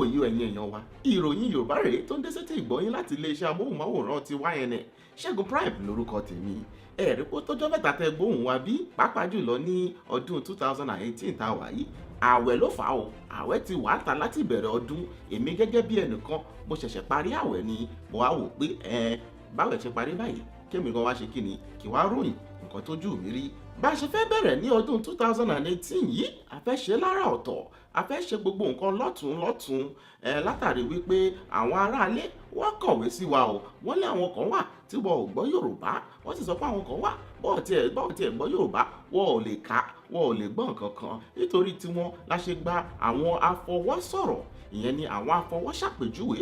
Wòye ẹ̀yin èèyàn wa, ìròyìn Yorùbá rèé tó ń dé sétí ìgbọ́yín láti iléeṣẹ́ amóhùnmáwòrán ti YNN. Ṣẹ́gun Prime lórúkọ tèmi. Ẹ̀rí pé tọ́jọ́ 3 tẹ gbóhùn wa bí, pàápàá jùlọ ní ọdún 2018 tá a wà yìí. Ààwẹ̀ ló fà á o. Ààwẹ̀ ti wà á ta láti ìbẹ̀rẹ̀ ọdún. Èmi gẹ́gẹ́ bí ẹnìkan, mo ṣẹ̀ṣẹ̀ parí ààwẹ̀ ni. Mo wá wò pé ẹ báwẹ̀ ṣe parí báyìí, kémi gan wá ṣe kí ni, kí wá ròyìn nǹkan tójú mi rí. Bá a ṣe fẹ́ bẹ̀rẹ̀ ní ọdún 2018 yìí, a fẹ́ ṣe lára ọ̀tọ̀, a fẹ́ ṣe gbogbo nǹkan lọ́tùn lọ́tùn ẹ, látàrí wípé àwọn aráalé wọ́n kọ̀wé sí wa o. Wọ́n ní àwọn kan wà tí wọn ò gbọ́ Yorùbá, wọ́n sì sọ pé àwọn kan wà bọ́ọ̀ tiẹ̀ gbọ́ Yorùbá, wọn ò lè kà, wọn ò lè gbọ́ nǹkan kan. Nítorí tiwọn la ṣe gba àwọn afọwọ́sọ̀rọ̀, ìyẹn ni àwọn afọwọ́ṣàpèjúwe.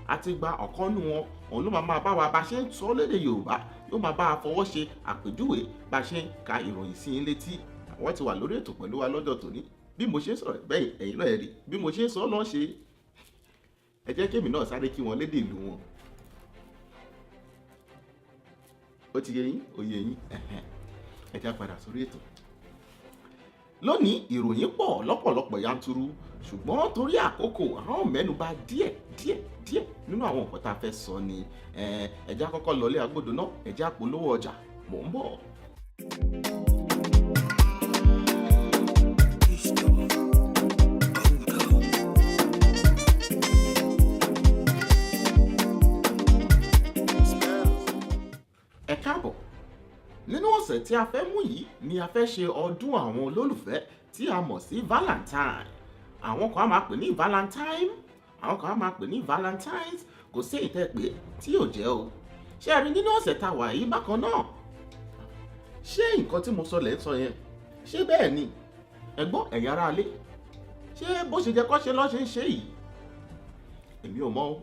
Àti gba ọ̀kan nú wọn, òun ló máa bá wa bá ṣe ń sọ lédè Yorùbá, yóò máa bá a fọwọ́ ṣe àpèjúwe bá ṣe ń ka ìròyìn sí yín létí. Àwọn ti wà lórí ètò pẹ̀lú wa lọ́jọ́ tòní. Bí mo ṣe ń sọ̀rọ̀ bẹ́ẹ̀, ẹ̀yin náà rí bí mo ṣe ń sọ lọ́ ṣe. Ẹ jẹ́ kémi náà sáré kí wọn lédè ìlú wọn. Ó ti yé yín, ó yé yín. Ẹ já padà sórí ètò lónìí. Ìròyìn pọ̀ lọ́pọ̀lọpọ̀ yanturu, ṣùgbọ́n torí àkókò, àwọn mẹ́nubà díẹ̀ díẹ̀ díẹ̀ nínú àwọn nǹkan tá a fẹ́ sọ ni. Ẹ já kọ́kọ́ lọlé agbódo náà, ẹ já polówó ọjà, mò ń bọ̀. Ẹ káàbọ̀. Nínú ọ̀sẹ̀ tí a fẹ́ mú yìí ni a fẹ́ ṣe ọdún àwọn olólùfẹ́ tí a mọ̀ sí Valentine. Àwọn kan á máa pè ní Valentine, àwọn kan á máa pè ní Valentines. Kò sí èyí tẹ́ pé tí yóò jẹ́ o. Ṣé ẹ rí nínú ọ̀sẹ̀ tá a wà yìí bákan náà, ṣé nǹkan tí mo sọ lẹ́ ń sọ yẹn, ṣé bẹ́ẹ̀ ni? Ẹ gbọ́, ẹ̀yin aráalé, ṣé bó ṣe jẹ́ kó ṣe lọ́ ṣe ń ṣe yìí? Èmi ò mọ̀ o.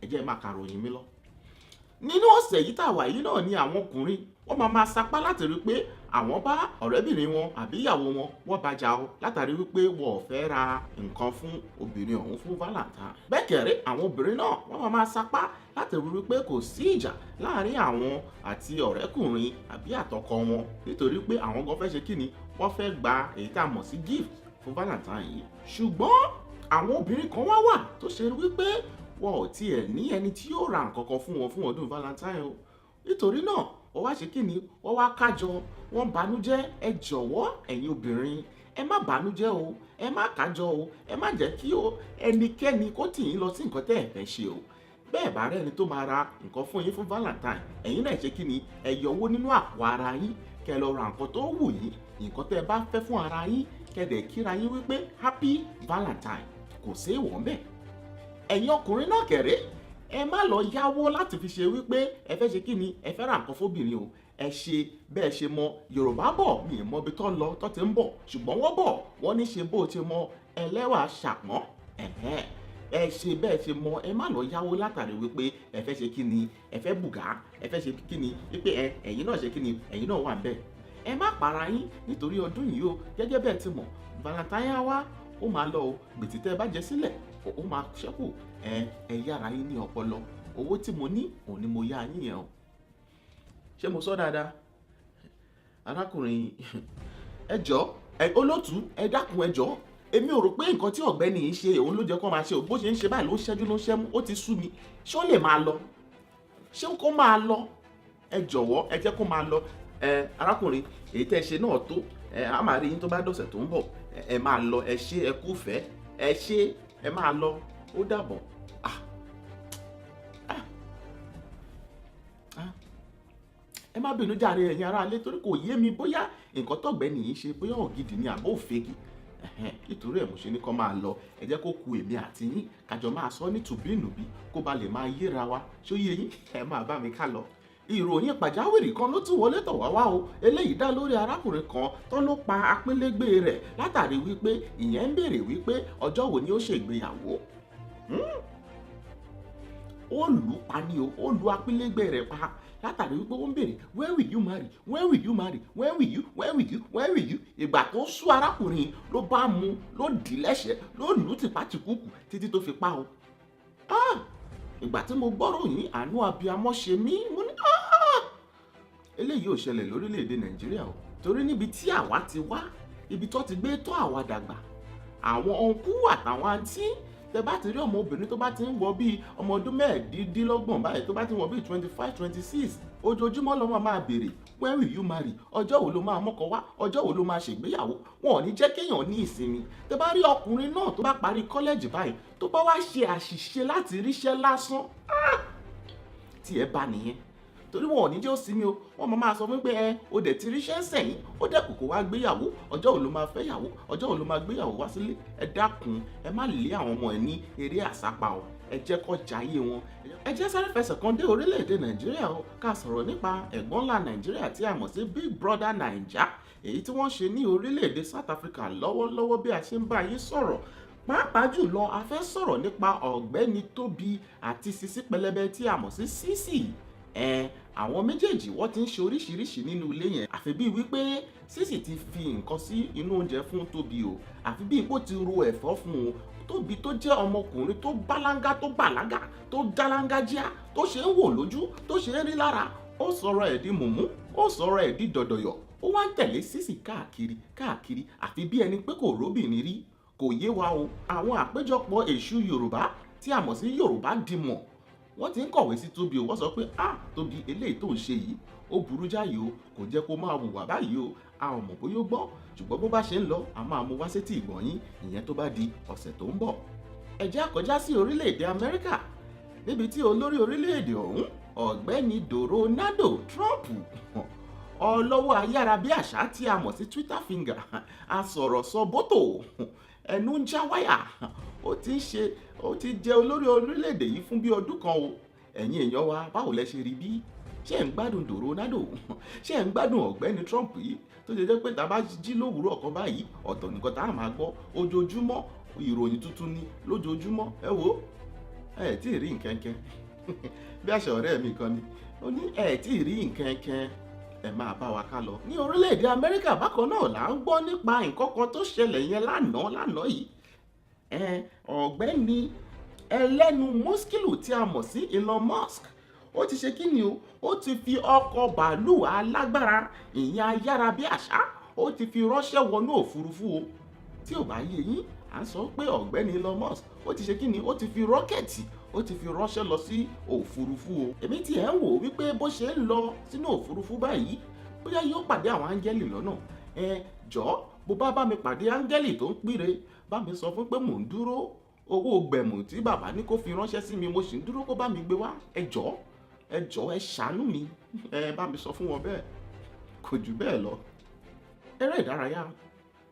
Ẹ jẹ́ máa kàròyìn mi lọ. Nínú ọ̀sẹ̀ yìí tá a wà yìí náà ni àwọn ọkùnrin wọ́n máa máa sapá láti rí pé àwọn bá ọ̀rẹ́bìnrin wọn àbí ìyàwó wọn, wọ́n bá jà o, látàrí wípé wọn ò fẹ́ ra nǹkan fún obìnrin ọ̀hún fún Valentine. Bẹ́ẹ̀ kẹ̀rẹ́, àwọn obìnrin náà wọ́n máa máa sapá láti rí wípé kò sí ìjà láàárín àwọn àti ọ̀rẹ́kùnrin àbí àtọkọ wọn, nítorí pé àwọn gan fẹ́ ṣe kíni, wọ́n fẹ́ gba èyí tá a mọ̀ sí gift fún Valentine yìí. Ṣùgbọ́n àwọn obìnrin kan wá wà tó ṣe wípé wọn ò tiẹ̀ ní ẹni tí yóò ra nǹkan kan fún wọn fún ọdún Valentine o. Nítorí náà wọ́n wá ṣe kí ni, wọ́n wá kájọ, wọ́n banújẹ́. Ẹ jọ̀wọ́, ẹ̀yin obìnrin, ẹ má banújẹ́ o, ẹ má kájọ o, ẹ má jẹ́ kí o ẹnikẹ́ni kó tì yín lọ sí nǹkan tẹ́ ẹ fẹ́ ṣe o. Bẹ́ẹ̀ bá rẹ́ni tó máa ra nǹkan fún yín fún Valentine, ẹ̀yin náà ṣe kí ni, ẹ yọ owó nínú àpò ara yín, kẹ́ lọ ra nǹkan tó wù yín, nǹkan tẹ́ ẹ bá fẹ́ fún ara yín, kẹ́ dẹ̀ kíra yín wípé happy Valentine. Kò sí èèwọ̀ ńbẹ̀. Ẹ̀yin ọkùnrin náà kẹ̀rẹ́, ẹ má lọ yáwó láti fi ṣe wípé ẹ fẹ́ ṣe kí ni, ẹ fẹ́ ra nǹkan fóbìnrin o. Ẹ ṣe bẹ́ẹ̀ ṣe mọ. Yorùbá bọ̀, mi ì mọ ibi tó lọ tó ti ń bọ̀, ṣùgbọ́n wọ́n bọ̀, wọ́n ní ṣe bó ti mọ ẹlẹ́wà ṣàpọ́n. Ẹ ṣe bẹ́ẹ̀ ṣe mọ. Ẹ má lọ yáwó látàrí wípé ẹ fẹ́ ṣe kí ni, ẹ fẹ́ bùgá, ẹ fẹ́ ṣe kí ni, wípé ẹ ẹ̀yin náà ṣe kí ni, ẹ̀yin náà wà bẹ́ẹ̀. Ẹ má para yín nítorí ọdún yìí o. Gẹ́gẹ́ bẹ́ẹ̀ ti mọ̀, Valentine á wá, ó máa lọ o. Gbèsè tẹ́ ẹ bá jẹ sílẹ̀, ó máa ṣẹ́kù. Ẹ yára yín ní ọpọlọ. Owó tí mo ní òun ni mo yá yín yẹn o. Ṣé mo sọ dáadáa? Arákùnrin, ẹ jọ̀ọ́, ẹ olótú, ẹ dákun, ẹ jọ̀ọ́. Èmi ò rò pé nǹkan tí ọ̀gbẹ́ni yìí ṣe òun ló jẹ́ kó máa ṣe o. Bó ṣe ń ṣe báyìí ló ń ṣẹ́jú, ló ń ṣẹ́mú, ó ti sú mi. Ṣé ó lè máa lọ? Ṣé kó máa lọ? Ẹ jọ̀wọ́, ẹ jẹ́ kó máa lọ. Ẹ arákùnrin, èyí tẹ́ ẹ ṣe náà tó. Ẹ á máa rí yín tó bá dọ̀sẹ̀ tó ń bọ̀. Ẹ máa lọ. Ẹ ṣé, ẹ kúfẹ̀ẹ́, ẹ ṣé, ẹ máa lọ, ó dàbọ̀. Ah ah ah, ẹ má bínú jàre, ẹ̀yin aráalé, torí kò yé mi bóyá nǹkan tọ̀gbẹ́ni yìí ṣe, bóyá ògidì ni àbó òfegè. Nítorí ẹ̀ mo ṣe ní kó máa lọ. Ẹ jẹ́ kó ku èmi àti yín kájọ máa sọ ní tùbínùbí, kó ba lè máa yéra wa. Ṣó yé yín? Ẹ máa bá mi ká lọ. Ìròyìn pàjáwìrì kan ló tún wọlé tọ̀ wá wá o. Eléyìí dá lórí arákùnrin kan tó ló pa apínlégbé rẹ̀ látàrí wípé ìyẹn ń béèrè wípé ọjọ́ wo ni ó ṣègbéyàwó. Ó lù ú pa ni o. Ó lu apínlégbé rẹ̀ pa látàrí wípé ó ń béèrè, "When will you marry? When will you marry? When will you? When will you? When will you?" Ìgbà tó sú arákùnrin, ló bá mú, ló dì lẹ́sẹ̀, ló lù ú tìpátìkúùkù títí tó fi pa o. Ah! Ìgbà tí mo gbọ́rọ̀ yìí, àánú abiyamọ ṣe mí. Mo ní, "Ah! Eléyìí ò ṣẹlẹ̀ lórílẹ̀‐èdè Nàìjíríà o." Torí níbi tí àwa ti wá, ibi tó ti gbé tó àwa dàgbà, àwọn uncle àtàwọn àǹtí Tẹ bá ti rí ọmọ obìnrin tó bá ti ń wọ bíi ọmọ ọdún 25 báyìí, tó bá ti ń wọ bíi 25, 26, ojoojúmọ́ ló máa béèrè, "When will you marry? Ọjọ́ wo ló máa mọ́kọ wá? Ọjọ́ wo ló máa ṣègbéyàwó?" Wọn ò ní jẹ́ kéèyàn ní ìsinmi. Tẹ bá rí ọkùnrin náà tó bá parí kọ́lẹ́jì báyìí, tó bá wá ṣe àṣìṣe láti ríṣẹ́ lásán, tí ẹ bá nìyẹn, torí wọn ò ní jẹ́ ó sinmi o. Wọ́n máa sọ fún pé ẹ o dẹ̀ ti ríṣẹ́ sẹ́yìn, ó dẹ̀ kòkó wá gbéyàwó. Ọjọ́ wo ló máa fẹ́ yàwó? Ọjọ́ wo ló máa gbéyàwó wá sílé? Ẹ dákun, ẹ má lé àwọn ọmọ ẹ ní eré àsápa o. Ẹ jẹ́ kó jayé wọn. Ẹ jẹ́ sáré fẹsẹ̀ kan dé orílẹ̀-èdè Nàìjíríà o, ká sọ̀rọ̀ nípa ẹ̀gbọ́n ńlá Nàìjíríà tí a mọ̀ sí Big Brother Naija, èyí tí wọ́n ṣe ní orílẹ̀-èdè South Africa lọ́wọ́lọ́wọ́ bí a ṣe ń bá yín sọ̀rọ̀. Pàápàá jùlọ, a fẹ́ sọ̀rọ̀ nípa ọ̀gbẹ́ni Tóbi àti Sisi Pẹlẹbẹ tí a mọ̀ sí Sisi. Ẹ àwọn méjèèjì, wọ́n ti ń ṣe oríṣiríṣi nínú ilé yẹn, àfi bíi wípé Sisi ti fi nǹkan sí inú oúnjẹ fún Tóbi o, àfi bíi pé ó ti ro ẹ̀fọ́ fún un. Tóbi tó jẹ́ ọmọkùnrin tó bálángá, tó bàlágà, tó dáláńgájíá, tó ṣe ń wò lójú, tó ṣe ń rí lára, ó sọ̀rọ̀ ẹ̀ di mùmú, ó sọ̀rọ̀ ẹ̀ di dọ̀dọ̀yọ̀. Ó wá ń tẹ̀lé Sisi káàkiri káàkiri, àfi bí ẹni pé kò róbìnrin rí. Kò yé wa o. Àwọn àpéjọpọ̀ èṣù Yorùbá tí a mọ̀ sí Yorùbá Dìmọ̀, wọ́n ti ń kọ̀wé sí Tóbi o. Wọ́n sọ pé, "Ah, Tóbi, eléyìí tó ń ṣe yìí, ó burú jáyìí o. Kò jẹ́ kó máa hùwà báyìí o." A ò mọ̀ bóyá ó gbọ́, ṣùgbọ́n bó bá ṣe ń lọ, a máa mú wá sétí ìgbọ̀nyín, ìyẹn tó bá di ọ̀sẹ̀ tó ń bọ̀. Ẹ jẹ́ á kọjá sí orílẹ̀-èdè Amẹ́ríkà, níbi tí olórí orílẹ̀-èdè ọ̀hún, ọ̀gbẹ́ni Donald Trump, ọlọ́wọ́ ayárabíàṣá tí a mọ̀ sí Twitter finger, asọ̀rọ̀ sọ bótò, ẹnu ń já wáyà, ó ti ń ṣe, ó ti jẹ́ olórí orílẹ̀-èdè yìí fún bí ọdún kan o. Ẹ̀yin èèyàn wa, báwo lẹ ṣe rí bí? Ṣé ẹ̀ ń gbádùn Donald? Ṣé ẹ̀ ń gbádùn ọ̀gbẹ́ni Trump yìí, tó ṣe jẹ́ pé tá a bá jí lówùúrọ̀ kan báyìí, ọ̀tọ̀ nìkan tá a máa gbọ́ ojoojúmọ́, ìròyìn tuntun ni lójoojúmọ́? Ẹ wo, ẹ tí ì rí nǹkankan. Bí àṣà ọ̀rẹ́ mi kan ni, ó ní ẹ tí ì rí nǹkankan, ẹ máa bá wa ká lọ. Ní orílẹ̀-èdè Amẹ́ríkà bákan náà là ń gbọ́ nípa nǹkan kan tó ṣẹlẹ̀ yẹn lánàá lánàá yìí. Ọ̀gbẹ́ni ẹlẹ́nu mọ́skìlù tí a mọ̀ sí Elon Musk, ó ti ṣe kíni o, ó ti fi ọkọ̀ bàálù alágbára, ìyẹn ayára bí àṣá, ó ti fi ránṣẹ́ wọnú òfurufú o. Tí ò bá yé yín, à ń sọ pé ọ̀gbẹ́ni Elon Musk, ó ti ṣe kíni, ó ti fi rọ́kẹ̀tì, ó ti fi ránṣẹ́ lọ sí òfurufú o. Èmi tí ẹ̀ ń wò wípé bó ṣe ń lọ sínú òfurufú báyìí, bóyá yóò pàdé àwọn áńgẹ́lì lọ́nà. Ẹ jọ̀ọ́, bó bá bá mi pàdé áńgẹ́lì tó ń píre, bá mi sọ fún pé mò ń dúró owó gbẹ̀mù tí bàbá ní kó fi ránṣẹ́ sí mi. Mo sì ń dúró kó bá mi gbé wá. Ẹ jọ̀ọ́, ẹ jọ̀ọ́, ẹ ṣàánú mi, ẹ bá mi sọ fún wọn bẹ́ẹ̀. Kò jù bẹ́ẹ̀ lọ. Eré ìdárayá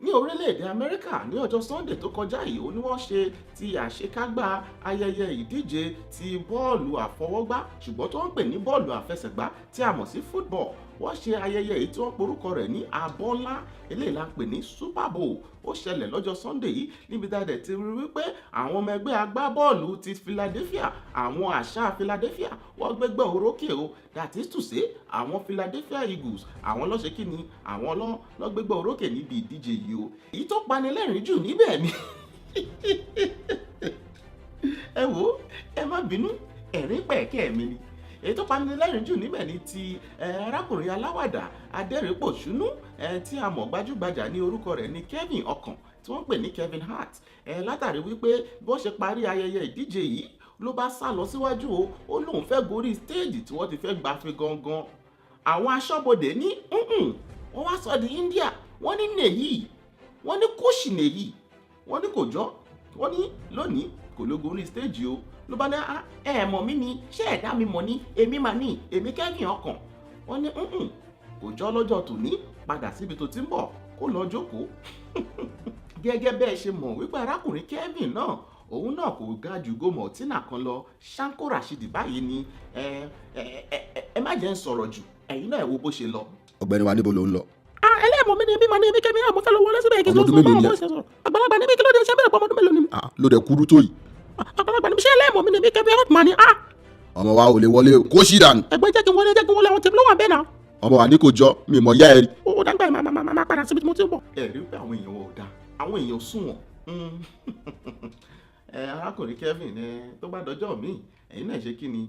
ní orílẹ̀-èdè Amẹ́ríkà, ní ọjọ́ Sunday tó kọjá yìí, ó ní wọ́n ṣe ti àṣekágbá ayẹyẹ ìdíje ti bọ́ọ̀lù àfọwọ́gbá, ṣùgbọ́n tó ń pè ní bọ́ọ̀lù àfẹsẹ̀gbá tí a mọ̀ sí football. Wọ́n ṣe ayẹyẹ èyí tí wọ́n porúkọ rẹ̀ ní abọ́ ńlá, eléyìí la ń pè ní Super Bowl. Ó ṣẹlẹ̀ lọ́jọ́ Sunday yìí, níbi tá a dẹ̀ ti rí wípé àwọn ọmọ ẹgbẹ́ agbábọ́ọ̀lù ti Philadelphia, àwọn àṣà Philadelphia, wọ́n gbégbá orókè o. That is to say, àwọn Philadelphia Eagles, àwọn ló ṣe kí ni, àwọn ló gbégbá orókè níbi ìdíje yìí o. Èyí tó pani lẹ́rìn jù níbẹ̀ ni, ẹ wo, ẹ má bínú, ẹ̀rín pẹ̀kẹ́ mi ni, èyí tó pani lẹ́rìn jù níbẹ̀ ni ti arákùnrin aláwàdà adẹ́rìnpòṣúnú tí a mọ̀ gbajúgbajà ní orúkọ rẹ̀ ní Kevin Ọkàn, tí wọ́n ń pè ní Kevin Hart. Látàrí wípé bí wọ́n ṣe parí ayẹyẹ ìdíje yìí, ló bá sá lọ síwájú o, ó lóun fẹ́ gorí stéèjì tí wọ́n ti fẹ́ gbafẹ́ gangan. Àwọn aṣọ́bodè ní wọ́n wá sọ di India, wọ́n ní nèyí, wọ́n ní kóṣì nèyí, wọ́n ní kò jọ́, wọ́n ní lónìí kò ló gorí stéèjì o. Ló bá ní, "Ẹ mọ̀ mí ni? Ṣé ẹ̀dá mi mọ̀ ni? Èmi mà ní, èmi Kevin Ọkàn." Wọ́n ní kò jọ́ lọ́jọ́ tòní, padà síbi tó ti ń bọ̀, kó lọ jókòó. Gẹ́gẹ́ bẹ́ẹ̀ ṣe mọ̀ wípé arákùnrin Kevin náà, òun náà kò ga jù gómọ̀ tínà kan lọ, Ṣáńkó Rashidi báyìí ni. Ẹ ẹ ẹ má jẹ́ ń sọ̀rọ̀ jù, ẹ̀yin náà ẹ wo bó ṣe lọ. Ọ̀gbẹ́ni wa, níbo ló ń lọ? Ẹlẹ́mọ̀ mi ni, èmi mà ní, èmi Kevin, àmọ́ fẹ́ lọ wọlé síbẹ̀ kí n Ọmọ ọdún mélòó ni ẹ? sọ̀rọ̀. Àgbàlagbà níbi, kí ló dé? Ṣé bẹ́ẹ̀ pọ̀ ọmọ ọdún mélòó ni mi? Ah, ló dẹ̀ kúrú tó yìí. Àgbàlagbà níbi, ṣé ẹlẹ́mọ̀ mi ni? Èmi Kevin Hart mà ní. Ọmọ wa, ò lè wọlé o, kó ṣì dànù. Ẹgbẹ́, jẹ́ kí n wọlé, jẹ́ kí n wọlé, àwọn tèmi ló wà bẹ́ẹ̀ náà. Ọmọ wa, ní kò jọ mi mọ̀ yá ẹ rí. Ó dàgbà ẹ̀ máa padà síbi tí mo ti ń bọ̀. Ẹ rí pé àwọn èèyàn ò dáa, àwọn èèyàn sùn wọ̀n. Ẹ arákùnrin Kevin, ẹ tó bá dọjọ́ míì, ẹ̀yin náà ṣe kí ni,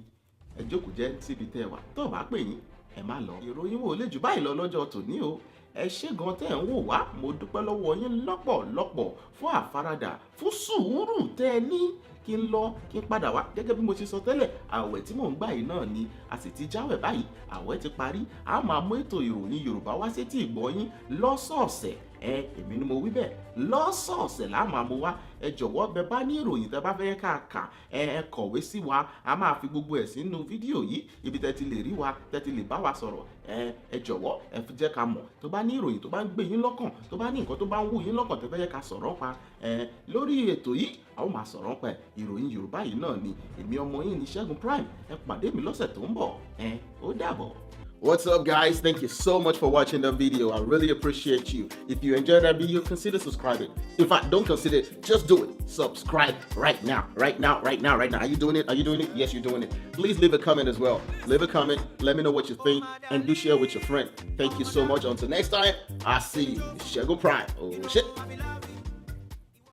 ẹ jókòó jẹ́ síbi tẹ́ ẹ wà. Tó o bá pè yín, ẹ má lọ. Ìròyìn wo lè jù báyìí lọ lọ́jọ́ tòní o. Ẹ ṣé gan tẹ́ ẹ̀ ń wò wá. Mo dúpẹ́ lọ́wọ́ yín lọ́pọ̀lọpọ̀ fún àfaradà, fún sùúrù tẹ́ ẹ ní kí n lọ, kí n padà wá. Gẹ́gẹ́ bí mo ṣe sọ tẹ́lẹ̀, àwẹ̀ tí mò ń gbà yìí náà ni a sì ti jáwẹ̀ báyìí. Àwẹ̀ ti parí. A máa mú ètò ìròyìn Yorùbá wá sétí ìgbọ́ yín lọ́sọ̀ọ̀sẹ̀. Ẹ èmi ni mo wí bẹ́ẹ̀, lọ́sọ̀ọ̀sẹ̀ là máa mú wá. Ẹ jọ̀wọ́, bẹ bá ní ìròyìn tẹ bá fẹ́ ká kà, ẹ kọ̀wé sí wa. A máa fi gbogbo ẹ̀ sínú fídíò yìí, ibi tẹ́ ti lè rí wa, tẹ́ ti lè bá wa sọ̀rọ̀. Ẹ jọ̀wọ́, ẹ fi jẹ́ ká mọ̀ tó bá ní ìròyìn tó bá ń gbé yín lọ́kàn, tó bá ní nǹkan tó bá ń wù yín lọ́kàn tẹ́ fẹ́ yẹ ká sọ̀rọ̀ pa ẹ lórí ètò yìí. A ó máa sọ̀rọ̀ pa ìròyìn Yorùbá yìí náà ni. Èmi ọmọ yín ní Ṣẹ́gun Prime. Ẹ pàdé mi lọ́sẹ̀ tó ń bọ̀. Ẹ ó dàbọ̀. What's up, guys? Thank you so much for watching the video. I really appreciate you. If you enjoyed that video, consider subscribing. In fact, don't consider it, just do it. Subscribe right now, right now, right now, right now. Are you doing it? Are you doing it? Yes, you're doing it. Please leave a comment as well. Leave a comment, let me know what you think, and do share with your friend. Thank you so much. Until next time, I'll see you. It's Shegun Prime. Oh shit.